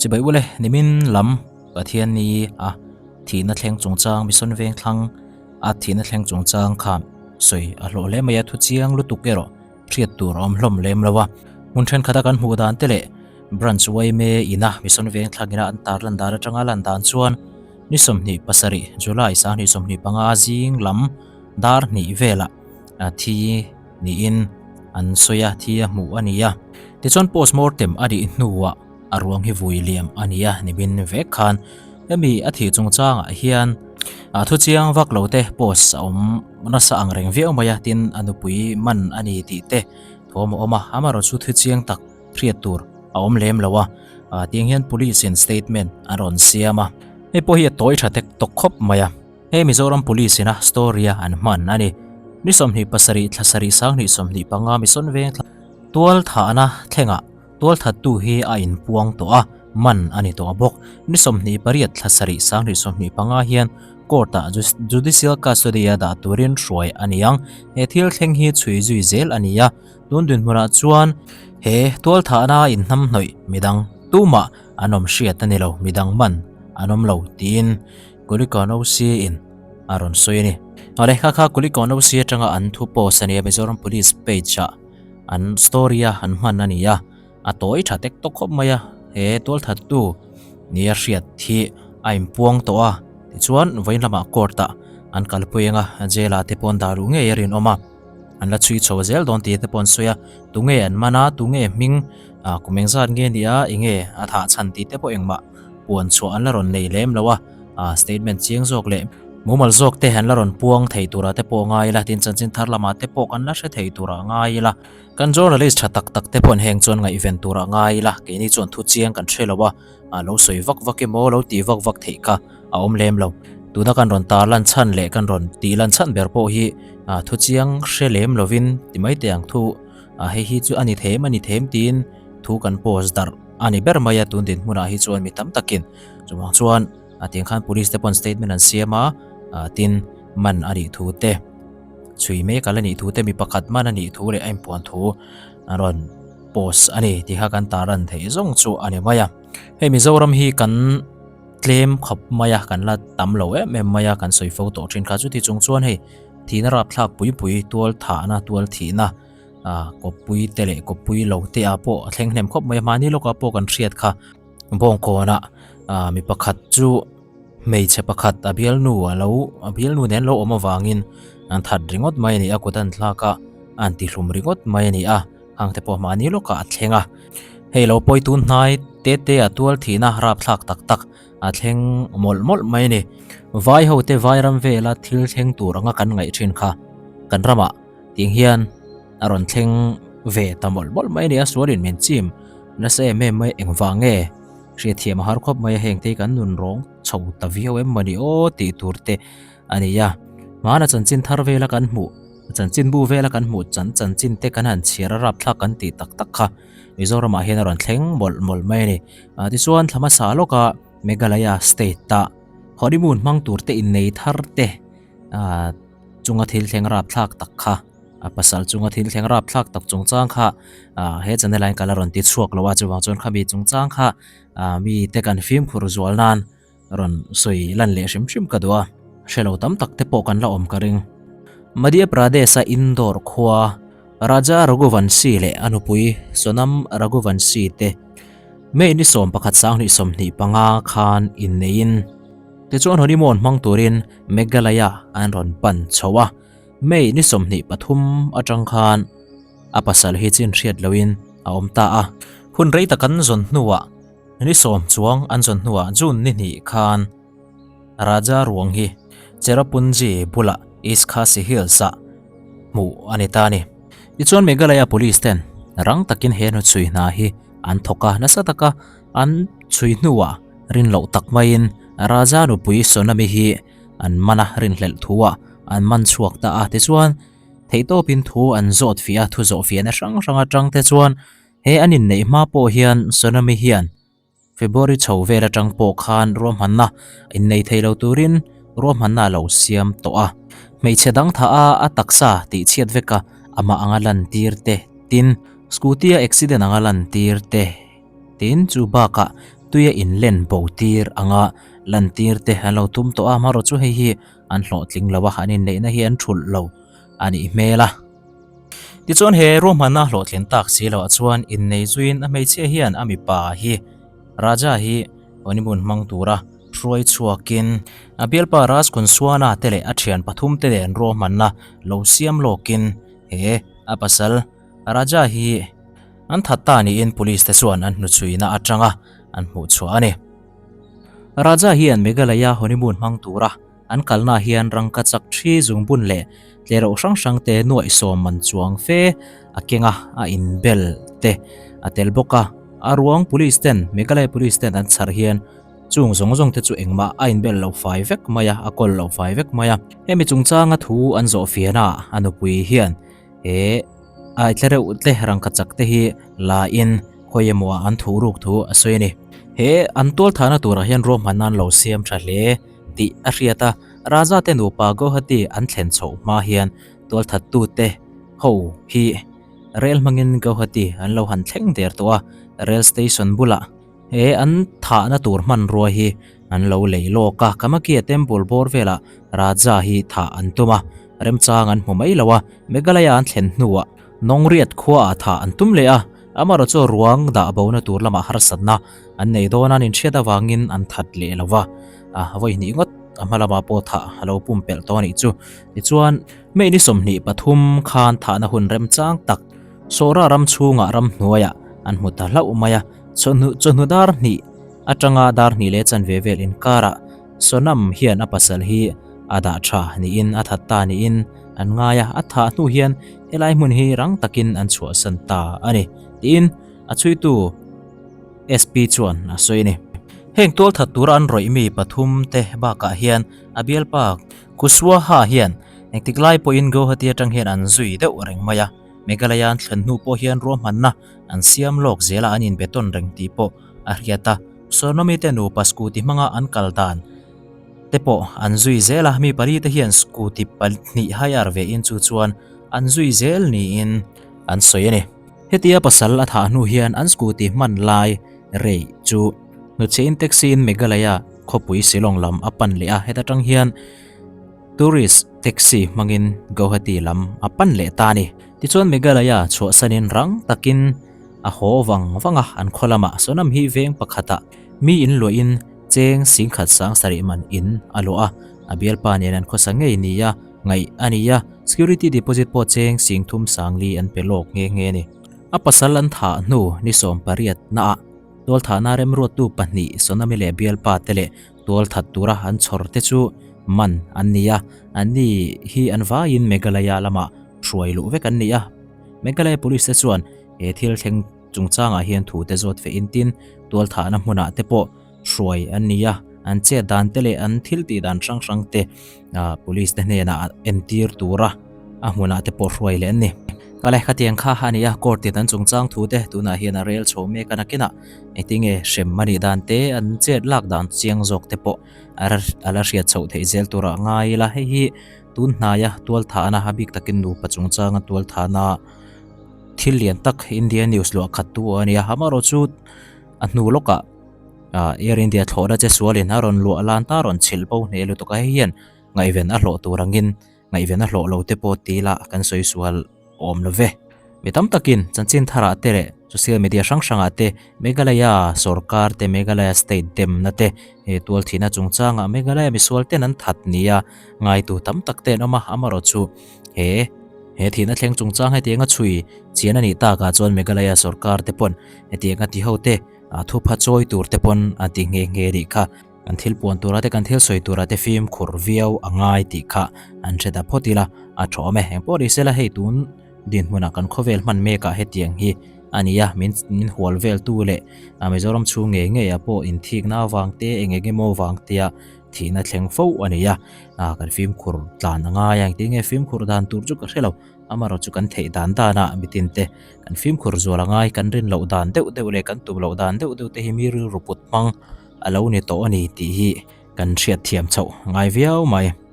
Chibai ule nimin lam Pathianni a thihna thleng chungchang Mission Vengthlang a thihna thleng chungchang kha sawi a hlawh hle mai a, thu chiang lutuk erawh hriat tur a awm hlawm lem lo a. Hmun thenkhat a kan hmuh dan te leh Branch yma ina Mission Vengthlang ina an tar lan dan atanga lan dan chuan ni 27 July 2025 zing lam dar hnih velah thi niin an sawi a, thi a hmuh a ni a. Tichuan postmortem a nih hnuah a ruang hi vui liam a ni a, nimin vek khan hemi a thih chungchangah hian a thu chiang vak lo te post a awm nasa ang reng viau mai a, tin a nupui man a ni tih te thawm a awm a, amaherawhchu chu thu chiang tak hriat tur a awm lem lo a, tiang hian police in statement an rawn siam a, hei pawh hi a tawi tha tek tawk khawp mai a. Hei Mizoram Police ina story a an hman a ni. Ni 27 thla sarih sanghnih 25 Mission Veng thla tual thahna thlengah tual thattu hi a inpuang tawh a, man a ni tawh bawk. Ni 28 thla sarih sanghnih 25 hian court ah judicial custody a dah turin hruai a ni ang. He thil thleng hi chhui zui zel a ni a, tun dinhmunah chuan he tual thahna inhnamhnawih midang tumah an awm hriat a ni lo, midang man an awm lo tiin Kulikawn OC in a rawn sawi a ni. A lehkha kha Kulikawn OC atanga an thu post a ni a, Mizoram Police page ah an story a an hman a ni a, a tawi tha tek tawk khawp mai a, he tualthattu nia hriat hi a inpuang tawh a, tichuan vawiin lamah court ah an kalpui ang a, jail ah te pawh an dah luh ngei a rinawm a, an la chhui chho zel dawn tih te pawh an sawi a, tunge an man a, tunge hming ah kum engzat nge ni a, enge a thah chhan tih te pawh engmah puan chhuah an la rawn nei lem lo a, ah statement chiang zawk leh mumal zawk te an la rawn puang thei turah te pawh ngai ila, tin chanchin thar lamah te pawh kan la hre thei turah ngai ila, kan journalist tha tak tak te pawh heng chuan ngaihven turah ngai ila, keini chuan thu chiang kan hre lo a, ah lo sawi vak vak emaw lo tih vak vak theih kha a awm lem lo. Tuna kan rawn tar lan chhan leh kan rawn tih lan chhan ber pawh hi ah thu chiang hre lem lovin ti mai teh ang thu ah hei hi chu a ni them a ni them tiin thu kan post darh a ni ber mai a, tun dinhmunah hi chuan mi tam takin chuvang chuan a tiang khan police te pawn statement an siam a, tin man a nih thu te chhui mek ala nih thu te mi pakhat man a nih thu leh a inpuan thu an rawn post a ni tih kha kan tar an theih zawng chu a ni mai a. Hei Mizoram hi kan tlem khawp mai a, kan la tam lo em em mai a, kan sawi fo tawh thin kha chuti chung chuan hei thihna rapthlak pui pui tual thahna tual thihna ah kawppui te leh kawppui lo te ah pawh a thleng hnem khawp mai a, mahni lawkah pawh kan hriat kha Bawngkawnah ah mi pakhat chu hmeichhe pakhat a bialnu a lo a bialnu nen lo awm avangin an that ringawt mai a ni a, kut an thlak a an tihlum ringawt mai a ni a, hang te pawh mahni lawkah a thleng a, hei lo pawi tun hnai te te a tual thihna rapthlak tak tak a thleng mawlh mawlh mai a ni. Vai ho te vai ram vela thil thleng tur anga kan ngaih thin kha kan ramah Tiang hian a rawn thleng ve ta mawlh mawlh mai a ni a, sualin min chim nasa em em mai, engvang nge hriatthiam a har khawp mai a, heng te hi kan nun rawng chho ta viau em mawni aw tih tur te a ni a. Hmana chanchin thar vela kan hmuh, chanchin bu vela kan hmuh chan chanchin te kan han chhiar a rapthlak kan tih tak tak kha Mizoramah hian a rawn thleng mawlh mawlh mai a ni. Tichuan thla hmasa lawka Meghalaya state-a honeymoon hmang tur te innei thar te chunga thil thleng rapthlak tak kha a pasal chunga thil thleng rapthlak tak chungchang kha ah he channel ah hian ka la rawn ti chhuak lo a chuvang chuan khami chungchang kha ah mi te kan fimkhur zual nan rawn sawi lan leh hrim hrim ka duh a hrelo tam tak te pawh kan la awm ka ring. Madhya Pradesh a Indore khua Raja Raghuvanshi leh a nupui Sonam Raghuvanshi te May ni 11 sanghnih 25 khan inneiin Tichuan honeymoon hmang turin Meghalaya an rawn pan chho a, May ni 23 atang khan a pasal hi chin hriat loin a awm ta a. Hun rei tak an zawn hnuah ni sawm chuang an zawn hnuah June ni hnih khan Raja ruang hi Cherrapunji bulah East Khasi Hills ah hmuh a ni ta a ni. Tichuan Meghalaya Police ten rang takin he hnuchhui hna hi an thawk a, nasa taka an chhui hnuah rin loh tak maiin Raja nupui Sonami hi an man a, rinhlelh thuah an man chhuak ta a. Tichuan, theihtawpin thu an zawt fiah a, thu zawh fiahna hrang hrang atang te chuan he an inneih hma pawh hian Sonami hian February chho vel atang pawh khan ruahmanna innei thei lo turin ruahmanna a lo siam tawh a. Hmeichhe dang tha a a taksa tih chhiat vek a, amah anga lantir te, tin, scooty a accident anga lantir te. Tin, chu bakah Tuia inlen bo tir anga lantir te an lo tum tawh a, amaherawh chu hei hi an hlawhtling lo a, an inneihna hi an thulh lo a nih hmel a. Tichuan he ruahmanna hlawhtlin tak si loh ah chuan innei zuiin a hmeichhia hian a mipa hi Raja hi honeymoon hmang tura hruai chhuakin a bialpa Raj Kunswana te leh a thian pathum te nen ruahmanna lo siam lawkin he a pasal Raja hi An that ta niin Police te chuan an hnuchhuihna atanga an hmuh chhuah a ni. Raja hian Meghalaya honeymoon hmang tura an kalna hian rangka chak thi zungbun leh tlereuh hrang hrang te nuaihsawm man chuang fe a keng a, a inbel te a tel bawk a. A ruang Police ten Meghalaya Police ten an chhar hian chung zawng zawng te chu engmah a inbel lo fai vek mai a, a kawl lo fai vek mai a. Hemi chungchanga thu an zawh fiahna a nupui hian He ai tle reuh te rangka chak te hi la in khawi emaw ah an thuh ruk thu a sawi a ni. He an tual thahna turah hian ruahman nan lo siam tha hle tih a hriat a, Raja te nupa Guwahati an thlen chhoh hma hian tual thattu te ho hi rel hmangin Guwahati an lo han thleng der tawh a, rel station bulah He an thahna tur hmanrua hi an lo lei lawk a, Kamakia Temple bawr velah Raja hi thah an tum a, remchang an hmu mai lo a, Meghalaya an thlen hnuah Nongriat khuaah thah an tum leh a, amaherawh chu ruang dah bona tur lamah harsatna an nei dawn a, an inhriat avangin an that leh lo va, a vawi hnih ngawt a hma lamah pawh thah a lo pumpelh tawh a nih chu. Tichuan, May ni 23 khan thahna hun remchang tak Sawra ram chhungah ramhnuaiah an hmu ta hlauh mai a, chawhnu chawhnu dar hnih atanga dar hnih leh chanve vel inkarah Sonam hian a pasal hi a dah tha niin a that ta niin an ngai a, a thah hnu hian helai hmun hi rang takin an chhuahsan ta a ni tiin a chhuitu SP chuan a sawi a ni. Heng tualthat tura an rawih mi pathum te bakah hian a bialpa Kuswaha hian engtik lai pawhin Guwahati atang hian an zui deuh reng mai a. Meghalaya an thlen hnu pawh hian ruahmanna an siam lawk zel a, an inbetawn reng tih pawh a hriat a. Sonomi te nupa scooty hmanga an kal dan te pawh an zui zel a, mi pali te hian scooty pahnih hire ve in chu chuan an zui zel niin an sawi a ni. Hetia pasal a thah hnu hian an scooty hman lai rei chu hnuchhe-in taxi-in Meghalaya khawpui Shillong lam a pan leh a, heta tang hian Tourist taxi hmangin Guwahati lam a pan leh ta a ni. Tichuan Meghalaya chhuahsanin rang takin a haw vang vang a, an khaw lamah Sonam hi veng pakhatah mi in luahin cheng singkhat sang sarih man in a luah a, a bialpa nen an khawsa ngei nia ngaih a ni a, security deposit pawh cheng singthum sangli an pe lawk nghe nghe a ni. A pasal an thah hnu ni 18 naah tualthahna remruattu pahnih Sonami leh bialpa te leh Tual that tura an chhawr te chu man an ni a, anni hi an vaiin Meghalaya lamah hruai luh vek an ni a. Meghalaya Police te chuan he thil thleng chungchangah hian thu te zawt feh in tin tual thahna hmunah te pawh hruai an ni a, an chet dan te leh an thil tih dan hrang hrang te Police te hnenah entir tura a hmunah te pawh hruai leh an ni. Kale khatiang kha a ni a, court in an chungchang thu te tunah hian a rel chho mek a nakinah Engtinge hrem a nih dan te, an chet lak dan chiang zawk te pawh a la hriat chhoh theih zel turah ngai ila. Hei hi tun hnaia tualthahna a bik takin nupa chungchanga tualthahna thil lian tak India news luah khat tu a ni a. Amaherawh chu a hnu lawkah Air India thlawhna che sualin a rawn luah lan ta rawn chhilh bo hneh lutuk a. Hei hian ngaihven a hlawh tur angin Ngaihven a hlawh lo te pawh ti ila kan sawi sual awm lo ve. Mi tam takin chanchin tharah te leh social media hrang hrangah te Meghalaya sorkar te Meghalaya state demna te he tualthihna chungchangah Meghalaya misual ten an that nia ngaitu tam tak te an awm a, amaherawh chu he he thihna thleng chungchang hetianga chhui chian a nih takah chuan Meghalaya sorkar te pawn hetianga ti ho te thupha chawi tur te pawn an ti nghe nghe nih kha. Kan thil puan tura te kan thil sawi tura te fimkhur viau a ngai tih kha an hre ta phawt ila a tha awm e. Engpawh ni sela hei tun dinhmunah kan khawvel hman mekah hetiang hi a ni a, min min hual vel tu leh Mizoram chhung ngei ngei ah pawh inthikna avang te eng eng emaw vang tia thihna thleng fo a ni a, kan fimkhur tlan a ngai a, engtin nge fimkhur dan tur chu ka hre lo, amaherawh chu kan theih dan danah mitin te kan fimkhur zual a ngai, kan rin loh dan deuh deuh leh kan tum loh dan deuh deuh te hi mi rilru put hmang a lo ni tawh a ni tih hi kan hriat thiam chhoh ngai viau mai.